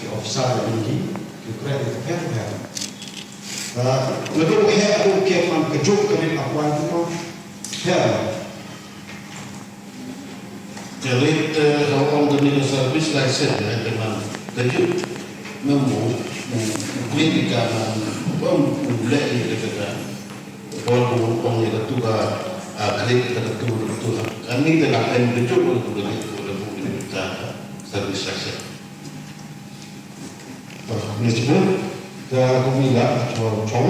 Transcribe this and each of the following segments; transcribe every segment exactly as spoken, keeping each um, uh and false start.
ki officer ya ki, ki kreh ki pher pher. Nadooh heh, nadooh kem man ka juk ka rit appoint ko pher. Ka rit, eh, ka ong ka ni ka service license, eh, ka man ka juk. Mem u, u, u klik ka man, bam u leh i ka ka. Bor u ong i ka tu ka, ah, klik ka tu, ka tu. Ani ka la em ka juk ka tu ka rit, ka tu ka service license. Ni chibun, ka kumi la, chwa, chwa,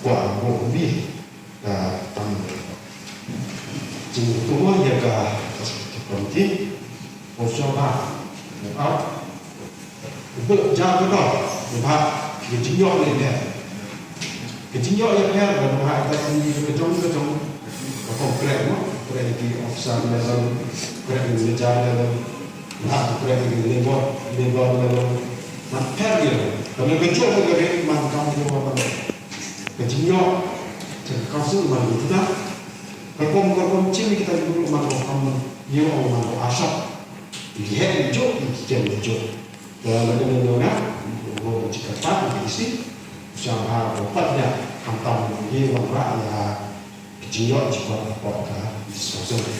kwa, bo, bi. Ka tam. Jingtu ya ka, ka committee. Ko sha ba. Au. Ko ja ko do. Ba. Ki jingyoh ni ne. Ki jingyoh ya pher ba, ba ka ni ka jong ka jong. Ka pom kreh mo, kreh ki officer level, kreh ki manager level. Ba kreh ki labor, labor level. Man pher ya. Ka me ka jong ka re man kam ko ba. Ka jingyoh, ka council man ko tuda. Ka rukom, ka rukom chim kita ki group man ko kam, yoh man ko asap. Ki heh jooh, ki kem jooh. Ka la ka nong na, ko ka jingkyrpad ki si. Sha ba ko pat ya, khamtam ye wan ra ya, ka jingyoh jingkyrpad ka disposal.